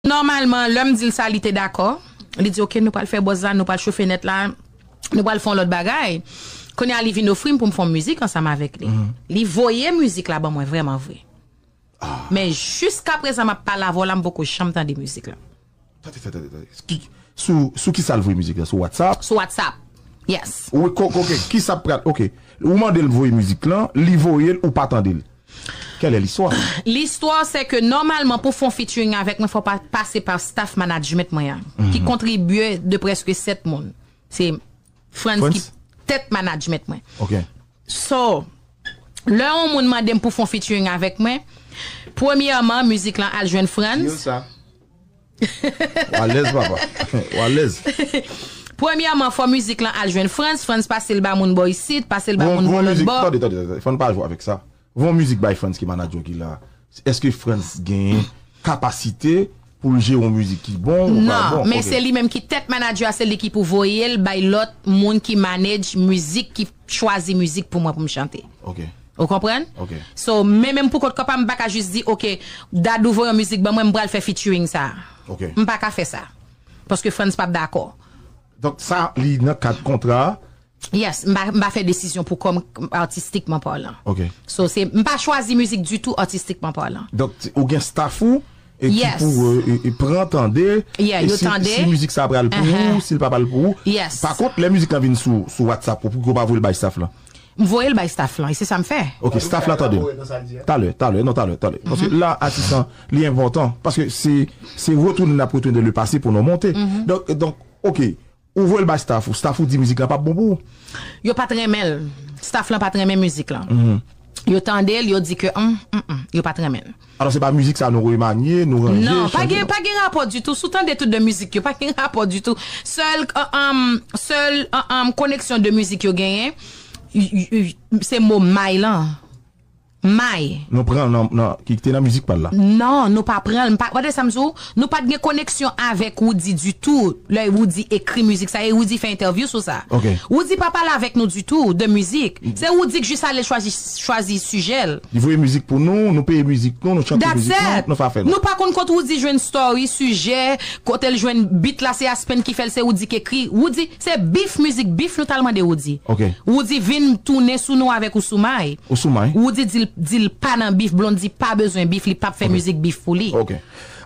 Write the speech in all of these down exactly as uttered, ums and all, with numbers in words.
Nòmalman, lè m di l sa, li te dakò. Li di, "Oke, nou pral fè buzz la, nou pral chofe nèt la, nou pral fè yon lòt bagay." Kounye a, li vin ofri m pou m fè yon mizik ansanm avèk li. Li voye mizik la ban mwen vrèman vre. Men jiskaprezan, m ap pale avè w la, m poko janm tande mizik la. Tande, tande, tande, tande. Ki, sou, sou ki sa l voye mizik la? Sou WhatsApp? Sou WhatsApp. Yes. Ou, ko-, ok, ki sa pral, ok. Ou mande l voye mizik lan, li voye l, ou pa tande l. Kèl è listwa? Listwa, se ke nòmalman, pou fè yon featuring avèk mwen, fò pa pase pa staff management mwen an, ki kontribye de prèske sèt moun. Se Frantz ki Frantz? Tèt management mwen. Ok. So, lè yon moun mande m pou fè yon featuring avèk mwen, premyèman, mizik lan al jwenn Frantz. Yo sa. Ou alèz, papa. Ou alèz. Premyèman, fò mizik lan al jwenn Frantz, Frantz pase l ba moun bò isit, pase l ba moun bò lòt bò. Tande, tande, tande. Fò n pa jwe avèk sa. Yon mizik bay Frantz ki manadjè w ki la. Èske Frantz gen kapasite pou l jere yon mizik ki bon ou pa bon? Non, men se li menm ki tèt manadjè a, se li ki pou voye l bay lòt moun ki manage mizik, ki chwazi mizik pou mwen pou m chante. Ok. Ou konprann? Ok. So, men menm pou kont pa m, m pa ka jis di, "Ok, Dadou voye yon mizik ban mwen, m pral fè featuring sa." Ok. M pa ka fè sa. Paske Frantz p ap dakò. Donk, sa, li nan kad kontra a? Yes, m pa, m pa fè desizyon pou kò m, atistikman palan. Ok. So, se, m pa chwazi mizik ditou, atistikman palan. Donk, ou gen staff ou e ki pou, euh, e, e pran tande, e si, si mizik sa pral pou ou, si l pa pral pou ou. Yes. Pa kont, lè mizik lan vin sou, sou WhatsApp ou, pou ki ou pa voye l bay staff lan? M voye l bay staff lan, e se sa m fè. Ok, staff la tande. Talè, talè, non, talè, talè. Paske la, atis lan, li enpòtan. Paske se, se retounen n ap retounen le passé pou nou monte. Donk, donk, ok, ou voye l bay staff ou, staff ou di mizik lan p ap bon pou ou. Yo pa t renmen l. Staff lan pa t renmen mizik lan. Yo tande l, yo di ke, hum, hum, hum, yo pa t renmen l. Alò, se pa mizik sa nou remanye, nou ranje, chanje, non? Non, pa gen, pa gen rapò ditou. Si w tande tout de mizik yo, pa gen rapò ditou. Sèl, uh, um, sèl, uh, um, koneksyon de mizik yo genyen, y-, y-, y-, se mo may lan. May. Nou pran nan, nan, ki te nan mizik pa l la. Non, nou pa pran l. M pa, w tande sa m di w? Nou pa t gen koneksyon avèk Roody ditou. Lè Roody ekri mizik sa, e Roody fè entèvyou sou sa. Ok. Roody pa pale avèk nou ditou de mizik. Se Roody k jis ale chwazi, chwazi sijè l. Li voye mizik pou nou, nou peye mizik nou, nou chante mizik nou, nou fè afè nou. Nou pa konn kot Roody jwenn story, sijè, kote l jwenn beat la, se Aspen ki fè l, se Roody k ekri. Roody, se beef, mizik beef nou t al mande Roody. Ok. Roody vin tounen sou nou avèk Ou sou may. Ou sou may. Roody di l, di l pa nan beef, Blondy pa bezwen beef, li p ap fè mizik beef pou li. Ok.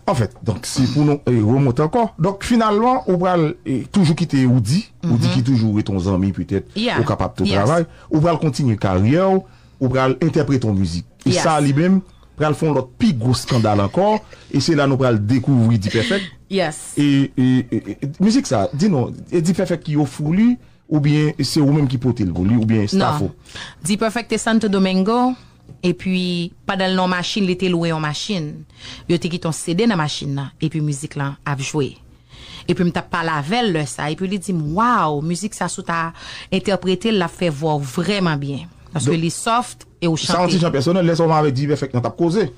Anfèt, donk, si pou nou, e, remonte ankò, donk, finalman, ou pral, e, toujou kite Roody, Roody ki toujou rete yon zanmi, petèt, ou kapab tou travay, ou pral kontinye karyè w, ou pral entèprete yon mizik. E sa, li menm, pral fè yon lòt pi gwo skandal ankò, e se la nou pral dekouvri D-Perfect. Yes. E, e, e, e, mizik sa, di nou, e D-Perfect ki ofri w li, oubyen se ou menm ki pote l pou li, oubyen staff ou? Non. D-Perfect te Santo Domingo, epi pandan l nan yon machin, li te lwe yon machin. Yo te kite yon C D nan machin nan, epi mizik lan ap jwe. Epi m t ap pale avè l lè sa, epi li di m, "Waw, mizik sa si w ta entèprete l, l ap fè vwa w vrèman byen. Paske li soft e ou chante." Sa yon ti jan pèsonèl, lè sa w avèk D-Perfect nan t ap koze.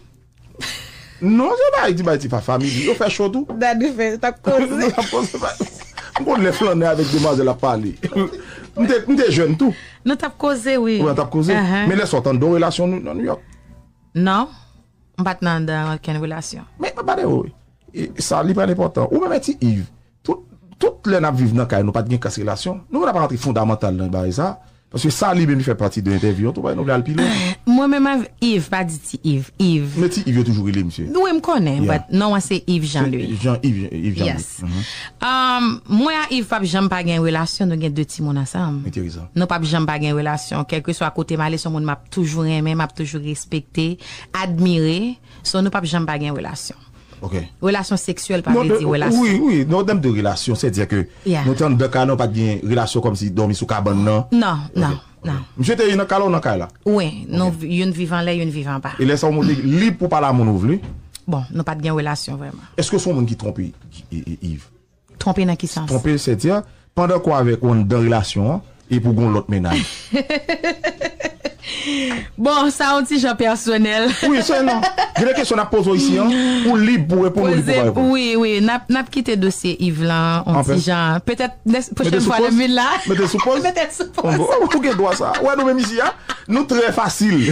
Non, se pa di bay ti pa famili. Yo fè cho tou. Dadou fè, t ap koze. Nou t ap koze, pa, m konn lè flannen avèk demwazèl ap pale. M te, m te jèn tou. Nou t ap koze, wi. Wi, nou t ap koze. Men lè sa w t anndan relasyon nou nan New York? Non, m pa t nan, nan okenn relasyon. Men, pa de wi. E sa, li pral enpòtan. Ou menm, ti Yves, tout, tout lè n ap viv nan kay, nou pa t gen klas relasyon. Nou pa rantre fondamantal nan bagay sa. Paske sa li menm li fè pati de entèvyou an tou, nou vle al pi lwen. Mwen menm avèk Yves, pa di ti Yves, Yves. Men ti Yves yo toujou rele misye. Wi, m konnen, but non an se Yves Jean Louis. Jean Yves, Yves Jean Louis. Yes. Um, mwen ak Yves p ap janm pa gen relasyon, nou gen de timoun ansanm. Enteresan. Nou p ap janm pa gen relasyon. Kèlkeswa kote m ale, se yon moun m ap toujou renmen, m ap toujou respekte, admire. So, nou p ap janm pa gen relasyon. Ok. Relasyon seksyèl pa vle di relasyon. Wi, wi. Non, an tèm de relasyon, sètadi ke nou te anndan kay la, nou pa t gen relasyon kòmsi dòmi sou kabann nan. Non, non, non. Misye te nan kay la, ou nan kay la? Wi, nou, youn viv anlè, youn viv anba. E lè sa w monte lib pou pale a moun ou vle? Bon, nou pa t gen relasyon vrèman. Èske se yon moun ki twonpe, e, e, Yves? Twonpe nan ki sans? Twonpe, sètadi, pandan ke w avèk ou anndan relasyon an, epi w gen yon lòt mennaj. Bon, sa yon ti jan pèsonèl. Wi, se non. Gen de kesyon n ap poze w isi an, ou lib pou reponn, ou lib pou pa reponn. Wi, wi, n ap, n ap kite dosye Yves lan yon ti jan. Petèt pwochèn fwa lè m vin la. Mete sou poz. Mete sou poz. Ou gen dwa sa. Wè, nou menm isi a, nou trè fasil.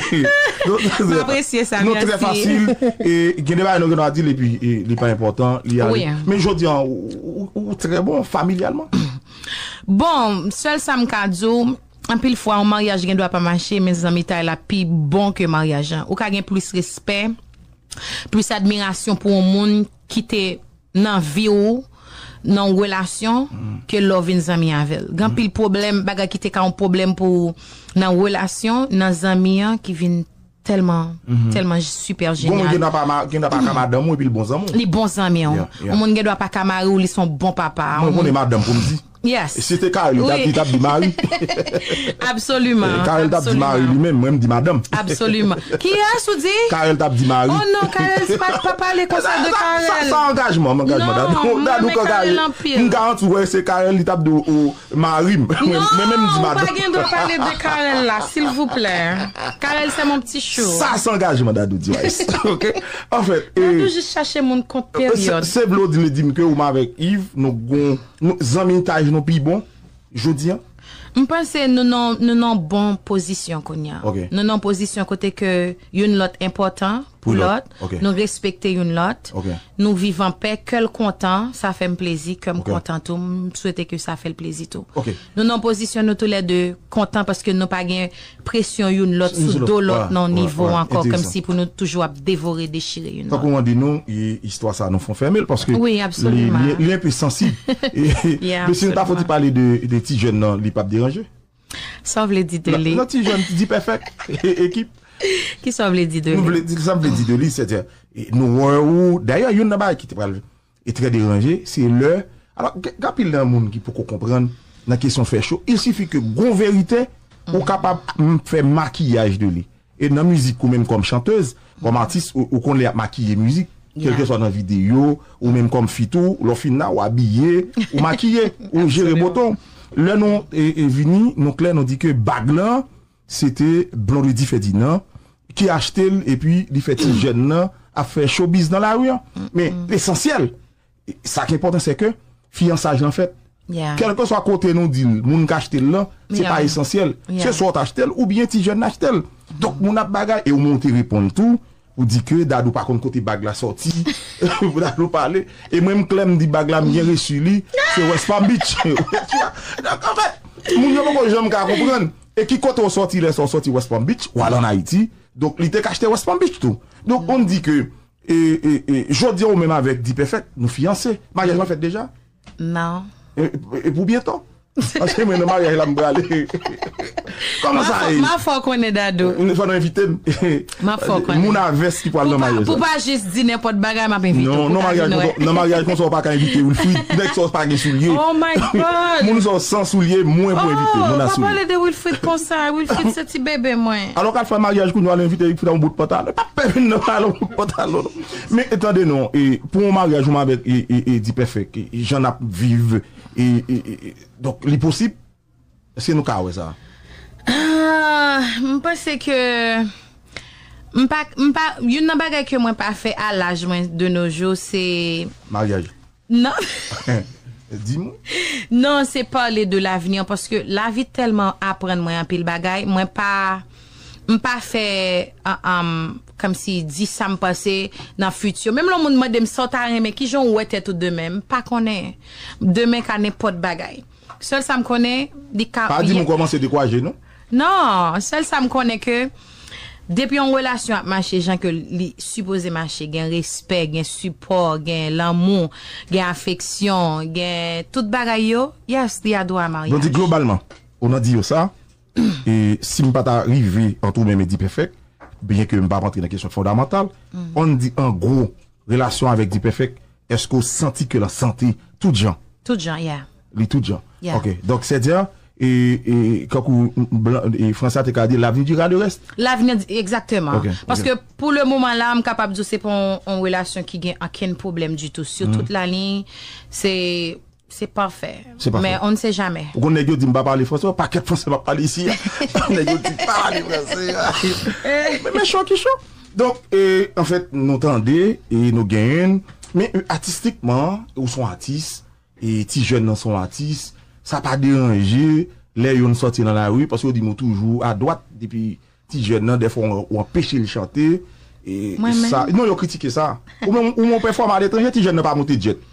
M apresye sa, mèsi. Nou trè fasil. E gen de bagay nou gen dwa di l, epi li pa enpòtan, li ale. Men jodi an, ou trè bon familyalman. Bon, sèl sa m ka di w, anpil fwa, yon maryaj gen dwa pa mache, men zanmitay la pi bon ke maryaj lan. Ou ka gen plis respè, plis admirasyon pou yon moun ki te nan vi w, nan yon relasyon, ke lè w vin zanmi avè l. Gen anpil pwoblèm, bagay ki te ka yon pwoblèm pou w nan relasyon, nan zanmi an ki vin tèlman, tèlman sipè jenyal. Gen moun ki nan pa, ki nan pa ka madanm ou epi l bon zanmi w. Li bon zanmi w. Yon moun gen dwa pa ka mari w, li se yon bon papa. Mwen konnen madanm pou m di. Yes. Si te Karel, li t ap di mari. Absoliman. Karel t ap di mari li menm, mwen m di madanm. Absoliman. Kiyès ou di? Karel t ap di mari. Oh non, Karel, se pa, pa pale konsa de Karel. Sa angajman, m angajman. Dadou, Dadou kan Karel. M garanti w, se Karel, li t ap di w, mari m. Mwen menm m di madanm. Non, ou pa gen dwa pale de Karel la, silvouplè. Karel, c'est mon petit chou. Sa se angajman Dadou di, Wise. Ok? Anfèt. Dadou jis chache moun kont peryòd. Se vle w di, di m ke ou m avèk Yves, nou gon, zanmitaj nou pi bon, jodi an? M panse nou nan, nou nan bon pozisyon kounye a. Nou nan pozisyon kote ke youn lòt enpòtan pou lòt. Nou respekte youn lòt. Nou viv anpè, kè l kontan, sa fè m plezi, kè m kontan tou, m swete ke sa fè l plezi tou. Nou nan pozisyon nou toulède kontan paske nou pa gen presyon youn lòt sou do lòt nan nivo ankò, kòmsi pou nou toujou ap devore, dechire youn lòt. Tankou mwen di nou, istwa sa nou fon fèmen l paske li enpe sansib. Men si nou ta fouti pale de ti jèn nan, li p ap deranje? Sa w vle di de li? Nan ti jèn, Dipèfèk, ekip. Kisa w vle di de li? Sa m vle di de li, sètadi, nou wè ou, dayè, youn nan bagay ki te pral e trè deranje, se lè, alò, gen anpil nan moun ki poko konprann nan kesyon fè cho, il sifi ke gon verite, ou kapab fè makiyaj de li. E nan mizik ou menm kòm chantèz, kòm atis, ou konn lè y ap makiye mizik, kèlkeswa nan videyo, ou menm kòm fi tou, lè w fin la, ou abiye, ou makiye, ou jere boton. Lè nou vini, nou klè, nou di ke bag lan, se te Blondedy Ferdinand ki achte l, epi li fè ti jèn nan ap fè showbiz nan lari an. Men lesansyèl, sa ki enpòtan, se ke fiyansaj lan fèt. Kèlkeswa kote nou di l, moun k achte l lan, se pa esansyèl. Se swa w t achte l oubyen ti jèn nan achte l. Donk, moun ap bagay, e ou menm ou te reponn tou, ou di ke Dadou pa konn kote bag la sòti. Dadou pale. E mwen, m klè, m di bag la, m byen resi li, se West Palm Beach. Donk, anfèt, moun yo poko janm ka konprann. E ki kote w sòti lè sa w sòti West Palm Beach, w al ann Ayiti. Donk, li te ka achte West Palm Beach tou. Donk, ou di ke E, e, e, jodi a ou menm avèk Dipèfèk, nou fiyanse. Maryaj lan fèt deja? Non. E, e pou byento? Paske mwen nan maryaj la m prale. Kòman sa ye? M a fè w konnen, Dadou. Fò nou envite m. M a fè w konnen. Moun a vès ki pral nan maryaj la. Pou pa jis di nenpòt bagay, m ap envite w. Non, nan maryaj konsa, nan maryaj konsa, ou pa ka envite Wilfrid. Nèg sa, ou pa gen soulye. Oh my God! Moun sa, san soulye, mwen pou envite. Moun a soulye. Oh, pa pale de Wilfrid konsa. Wilfrid se ti bebe mwen. Alò, k al fè maryaj kounye a, al envite Wilfrid a yon bout pantalon. Pa pèmèt nan pale yon bout pantalon. Men tande non, e, pou yon maryaj ou menm avèk e, e, e, Dipèfèk, e, jan n ap viv, e, e, e, e, donk, li posib? Èske nou ka wè sa? Ah, m panse ke m pa, m pa, youn nan bagay ke mwen pa fè a laj mwen de nos jours, se maryaj. Non. Di mwen. Non, se pale de lavni an, paske lavi tèlman aprann mwen anpil bagay, mwen pa, m pa fè, um, um, kòmsi di sa m panse nan fiti. Menm lè yon moun mande m sa w ta renmen, kijan w wè tèt ou demen, m pa konnen. Demen ka nenpòt bagay. Sèl sa m konnen, li ka. Pa di m ou kòmanse dekwaje, non? Non, sèl sa m konnen ke depi yon relasyon ap mache jan ke li sipoze mache, gen respè, gen sipò, gen lanmou, gen afeksyon, gen tout bagay yo, yes, li a dwa a maryaj. Donk, di globalman, ou nan di yo sa, e si m pa ta rive ant ou menm e Dipèfèk, byen ke m p ap antre nan kesyon fondamantal, ann di an gwo, relasyon avèk Dipèfèk, èske w santi ke l an sante tout jan? Tout jan, yeah. Li tout jan. Yeah. Ok. Donk, sètadi, e, e, kankou blan, e, fransè a te ka di, l'avenir dira le reste. L'avenir, di- egzakteman. Ok, ok. Paske pou le moman la, m kapab di w se pa yon, yon relasyon ki gen ankenn pwoblèm ditou. Sou tout laliny, se Se pafè. Se pafè. Men on ne sait jamais. Ou konn nèg yo di m pa pale fransè, pakèt fransè m ap pale isi a. Nèg yo di pa pale fransè. Men, men cho ki cho. Donk, e, anfèt, nou tande, e nou genyen, men, e, atistikman, ou se yon atis, e ti jèn nan se yon atis, sa pa deranje lè youn sòti nan lari, paske yo di m ou toujou adwat depi ti jèn nan, dèfwa w, w anpeche l chante, e, e sa, non, yo kritike sa. Ou menm, ou menm w pèfòme aletranje, ti jèn nan pa monte djèt.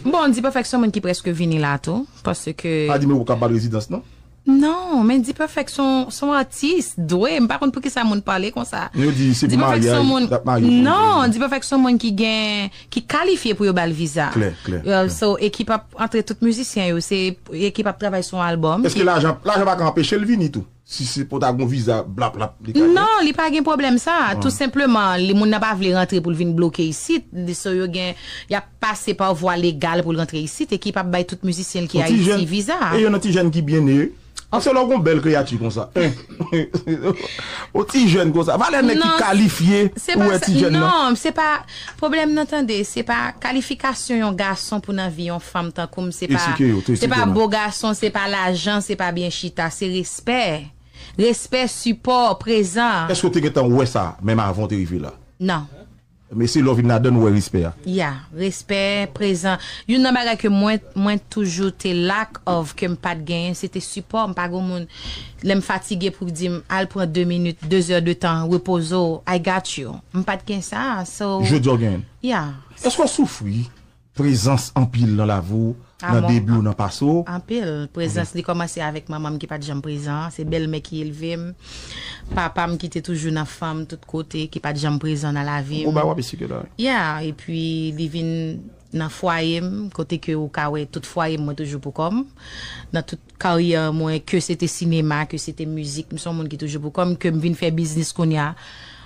Bon, D-Perfect se yon moun ki prèske vini la tou, paske... Pa di m ou k ap bat rezidans, non? Non, men D-Perfect se yon, se yon atis, dwe, m pa konn poukisa moun pale konsa. Yo di se pou maryaj, l ap marye pou... Non, D-Perfect se yon moun ki gen, ki kalifye pou yo ba l viza. Klè, klè, klè. So, ekip ap antre tout mizisyen yo, se ekip ap travay sou yon albòm. Èske lajan, lajan pa ka anpeche l vini tou? Si se pou ta gon viza, blap, blap, li ka gen? Non, li pa gen pwoblèm sa. Tou senpleman, li, moun nan pa vle rantre pou l vin bloke isit. Li, so yo gen, y ap pase pa vwa legal pou l rantre isit. Ekip ap bay tout mizisyen l ki Ayiti viza. E yo nan ti jèn ki byen neye. Paske lè w gon bèl kreyati konsa, yon ti jèn konsa, valè nèg ki kalifye pou wè ti jèn nan. Non, se pa, pwoblèm nan, tande, se pa kalifikasyon yon gason pou nan vi yon fanm tankou m, se pa, se pa bo gason, se pa lajan, se pa byen chita, se respè. Respè, sipò, prezan. Èske w te gentan wè sa, menm avan w te rive la? Non. Men se lè w vin ladan n ou wè respè a. Ya, respè, prezan. Youn nan bagay ke mwen, mwen toujou te lack of, ke m pa t genyen, se te sipò. M pa gen moun, lè m fatige pou di m, al pran de minit, de zè de tan, repoze w, I got you. M pa t gen sa, so. Jodi a w genyen. Ya. Èske w soufri prezans anpil nan lavi w, nan debi w, nan pase w? Anpil. Prezans li kòmanse avèk manman m ki pa t janm prezan. Se bèlmè ki elve m. Papa m ki te toujou nan fè m tout kote, ki pa t janm prezan nan lavi m. Ou bay w ap esplike la, wi. Ya, epi li vin nan fwaye m, kote ke ou ka wè tout fwaye m, mwen toujou pou kò m. Nan tout karyè mwen, ke se te sinema, ke se te mizik, m se yon moun ki toujou pou kò m, ke m vin fè biznis kounye a.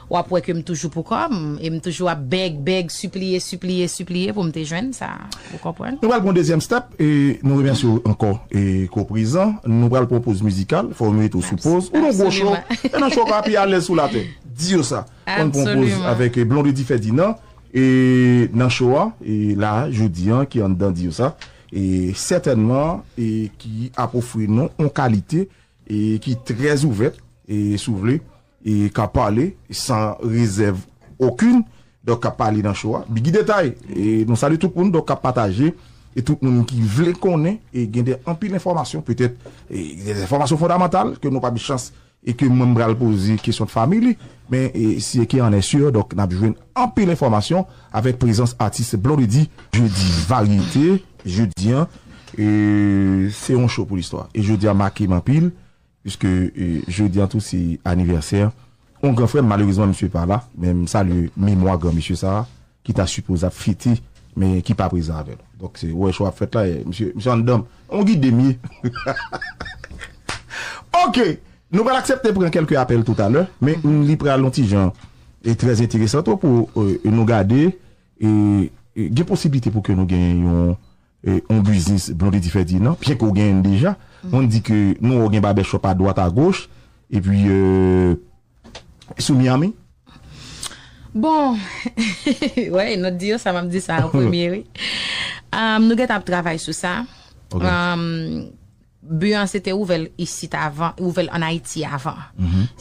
W ap wè ke m toujou pou kò m, e m toujou ap bèg, bèg, sipliye, sipliye, sipliye pou m te jwenn sa. Ou konprann? Nou pral pran dezyèm step, e nou remèsye w ankò, e ke w prezan. Nou pral pran poz mizikal, fò w mete w sou poz. Ou nan gwo cho, e nan cho w ka pi alèz sou latè. Di yo sa. Ann pran poz avèk, e, Blondedy Ferdinand, e nan cho a, e la, jodi a, ki anndan di yo sa. E sètènman, e ki ap ofri nou yon kalite, e ki trè ouvè, e si w vle, e ka pale san rezèv okenn, donk ka pale nan cho a. Biggie Detay, e nou salye tout moun, donk k ap pataje, e tout moun ki vle konnen, e gen de anpil enfòmasyon, petèt, e de enfòmasyon fondamantal ke nou pa gen chans, e ke mwen m pral poze kesyon de fanmi li, men, e si e ke an èsir, donk n ap jwenn anpil enfòmasyon avèk prezans atis Blondedy, Jodi Varyete, jodi a, e se yon cho pou listwa. E jodi a make m anpil, Piske, e, jodi a tou se anivèsè yon gran frè m, malerezman misye pa la, men m salye memwa gran mesye sa a, ki ta sipoze ap fete, men ki pa prezan avè nou. Donk, se, ou wè cho ap fèt la, e, misye, misye anndan m, on gide m ye. Ok, nou pral aksepte pran kèlke apèl toutalè, men li pral yon ti jan, e, trè enteresan tou pou, e, nou gade, e, e, gen posiblite pou ke nou gen yon e, yon biznis Blondedy Ferdinand, byen ke w genyen l deja. Mwen di ke nou wè w gen barbershop adwat agoch, epi, e, sou Miami. Bon, wè, nou di yo sa, m ap di sa an premye, wi. Um, nou gentan ap travay sou sa. Ok. Um, bi an se te ouvè l isit avan, ouvè l ann Ayiti avan.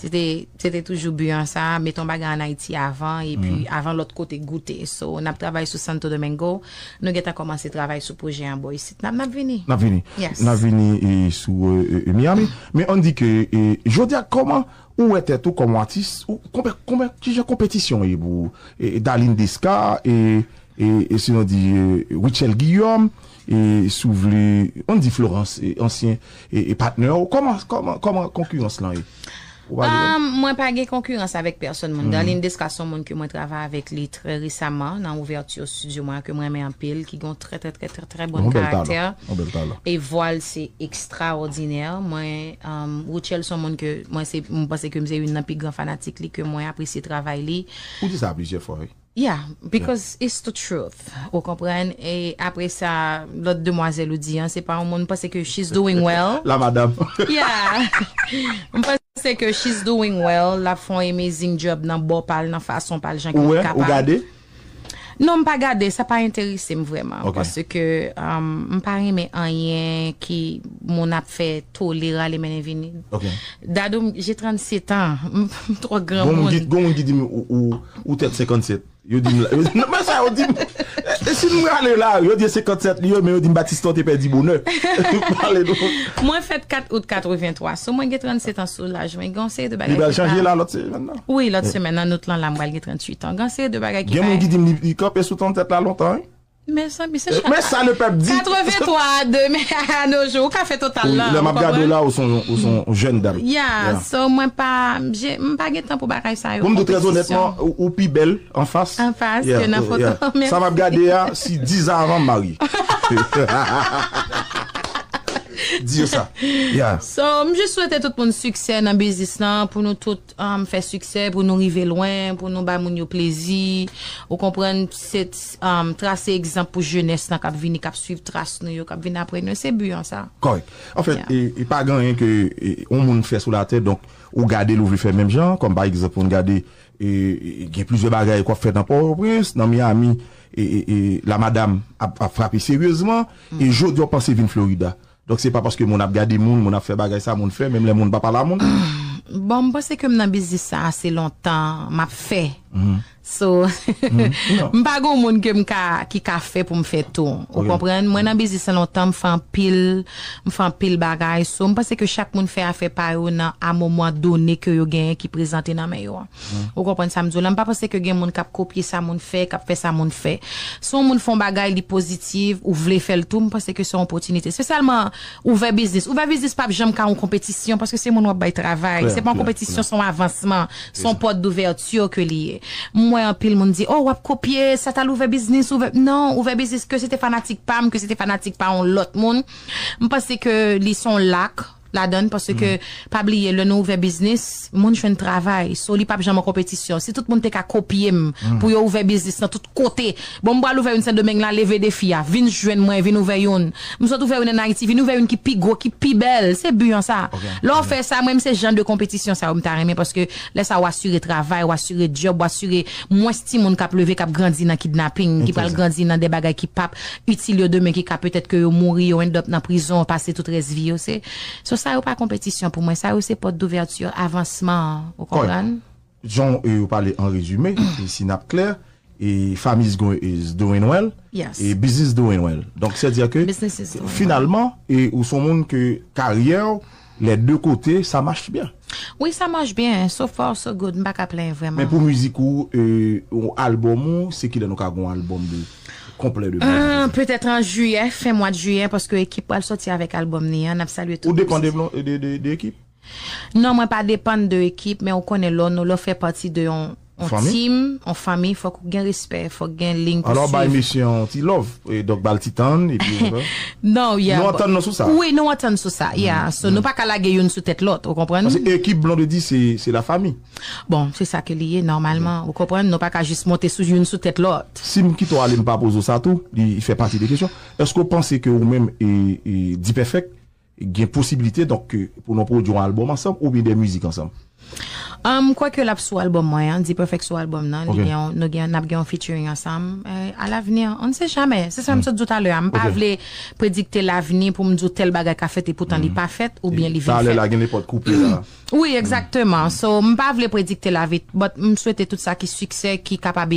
Se te, se te toujou bi an sa, mete yon bagay ann Ayiti avan, epi avan lòt kote goute. So, n ap travay sou Santo Domingo. Nou gentan kòmanse travay sou pwojè an bò isit. N ap, n ap vini. N ap vini. Yes. N ap vini, e, sou, e, e, e, Miami. Men ann di ke, e, jodi a, kòman ou wè tèt ou kòm atis? Ou, konbyen, konbyen, kijan konpetisyon ye pou, e, e, Darline Desca, e, e, e, si nou di, e, Rutshelle Guillaume, e, si w vle, ann di Florence, e, ansyen, e, e, patnè w, kòman, kòman, kòman konkirans lan ye? Ou pa gen... Um, mwen pa gen konkirans avèk pèsonn moun. Darline Desca se yon moun ke mwen travay avèk li trè resaman nan ouvèti estidyo mwen an ke mwen renmen anpil, ki gen yon trè, trè, trè, trè, trè bon karaktè. Yon bèl talan. E vwa l se ekstraòdinè. Mwen, um, Rutshelle se yon moun ke mwen se, mwen panse ke m se youn nan pi gran fanatik li, ke mwen apresye travay li. Ou di sa plizyè fwa, wi. Yeah, because it's the truth. Ou konprann? E apre sa, lòt demwazèl ou di an, se pa yon moun, m panse ke she's doing well. La madam. Yeah. M panse ke she's doing well. L ap fè yon amazing job nan bò pa l, nan fason pa l, jan ke li kapab. Ou wè, ou gade? Non, m pa gade, sa pa enterese m vrèman, paske um, m pa renmen anyen ki moun ap fè tole rale mennen vini. Dadou, j'ai trannsetan, m twò granmoun. Gon moun ki di m ou tèt senkannsèt. Yo di m la, yo di m, men sa yo di m. E si m rale la, yo di senkannsèt li yo, men yo di m Batista te pèdi bonè. Pale nou. Mwen fèt kat out katrevenntwa. So mwen gen trannsetan sou laj mwen. Gen yon seri de bagay. Li pral chanje la lòt semèn nan. Wi, lòt semèn nan, out lan la, m pral gen trannwit an. Gen yon seri de bagay ki. Gen moun ki di m li kanpe sou trannsetan la lontan, wi. Mezanmi, se chak. Men sa le pèp di. Katrevenntwa, demen, a nos jours, ou ka fè total la. Lè m ap gade w la, ou son, ou son jèn dam. Yeah, so mwen pa, m pa gen tan pou bagay sa yo. Pou m di w trè onètman, ou pi bèl anfas. Anfas, ke nan foto. Sa m ap gade a, si diz an avan m marye. Di yo sa. Yeah. So, m jis swete tout moun siksè nan biznis lan, pou nou tout um, fè siksè, pou nou rive lwen, pou nou ba moun yo plezi. Ou konprann, se um, trase egzanp pou jenès lan k ap vini, k ap swiv tras nou yo, k ap vin apre nou. Se bi an sa. Kòrèk. Anfèt, e, e pa gen anyen ke e, yon moun fè sou latè, donk ou gade l, ou vle fè menm jan, kòm pa egzanp, moun gade, e, e, gen plizyè bagay k ap fèt nan Pòtoprens, nan Miami, e, e, e, la madam ap, ap frape seryezman, e jodi a w panse vin Florida. Donk se pa paske moun ap gade moun, moun ap fè bagay sa, moun fè, menm lè moun pa pale a moun. Bon, m panse ke m nan biznis sa ase lontan, m ap fè. So, m pa gen moun ke m ka, ki ka fè pou m fè tou. Ou konprann? Mwen nan biznis sa lontan, m fè anpil, m fè anpil bagay. So, m panse ke chak moun fè afè pa yo nan a moman done ke yo genyen ki prezante nan men yo an. Ou konprann sa m di w la? M pa panse ke gen moun k ap kopye sa moun fè, k ap fè sa moun fè. Si yon moun fè yon bagay, li pozitif, ou vle fè l tou, m panse ke se yon opòtinite. Espesyalman, ouvè biznis. Ouvè biznis p ap janm ka yon konpetisyon, paske se moun w ap bay travay. Se pa yon konpetisyon, se yon avansman, se yon pòt douvèti ke li ye. M wè anpil moun di, oh, w ap kopye, sa t al ouvè biznis, ouvè. Non, ouvè biznis, ke se te fanatik pa m, ke se te fanatik pa yon lòt moun. M panse ke li se yon lak ladan l, paske, pa bliye, lè nou ouvè biznis, moun jwenn travay. So, li p ap janm an konpetisyon. Si tout moun te ka kopye m pou yo ouvè biznis nan tout kote, bon, m pral ouvè youn Sendomeng la, leve defi a. Vin jwenn mwen, vin ouvè youn. M sot ouvè youn ann Ayiti, vin ouvè youn ki pi gwo, ki pi bèl. Se bi an sa. Lè w fè sa, mwen, se jan de konpetisyon sa yo m ta renmen, paske lè sa w asire travay, w asire djòb, w asire mwens timoun k ap leve, k ap grandi nan kidnaping, ki pral grandi nan de bagay ki p ap itil yo demen, ki ka petèt ke yo mouri, yo end up nan prizon, pase tout rès vi yo. Se, so sa yo pa konpetisyon pou mwen. Sa yo se pòt douvèti, avansman, ou konprann? Jan e, ou pale an rezime, e si n ap klè, e family is going, is doing well, e business doing well. Donk, sètadi ke finalman, e ou se yon moun ke karyè w, lè de kote, sa mache byen. Wi, sa mache byen. So far, so good. M pa ka plenyen vrèman. Men pou mizik ou, e, ou albòm ou, se kilè nou ka gon albòm de konplè de mizik? Petèt an jiyè, fen mwa de jiyè, paske ekip pral sòti avèk albòm li an. N ap salye tout. Ou depann de, de, de, de ekip? Non, mwen pa depann de ekip, men ou konnen lè w, lè w fè pati de yon, yon team, yon fanmi, fòk ou gen respè, fòk gen liy pou swiv. Alò, bay mesye yon ti love, e donk ba l ti tann, epi. Non, yeah. Nou antann nou sou sa. Wi, nou antann sou sa, yeah. So, nou pa ka lage youn sou tèt lòt, ou konprann? Paske ekip Blondedy, se, se la famille. Bon, se sa ke li ye, nòmalman, ou konprann? Nou pa ka jis monte sou youn sou tèt lòt. Si m kite w ale, m pa poze w sa tou, li fè pati de kesyon. Èske w panse ke ou menm e, e D-Perfect gen posibilite, donk, ke pou nou pwodui yon albòm ansanm oubyen de mizik ansanm? M kwè ke l ap sou albòm mwen an, D-Perfect sou albòm nan. Li gen yon, nou gen, n ap gen yon featuring ansanm. E, à l'avenir, on ne sait jamais. Se sa m sot di w talè a. M pa vle predikte lavni pou m di w tèl bagay ka fèt, epoutan li pa fèt, oubyen li vin fèt. Talè la gen nenpòt koupe la. Wi, egzakteman. So, m pa vle predikte lavi, but m swete tout sa ki siksè, ki kapab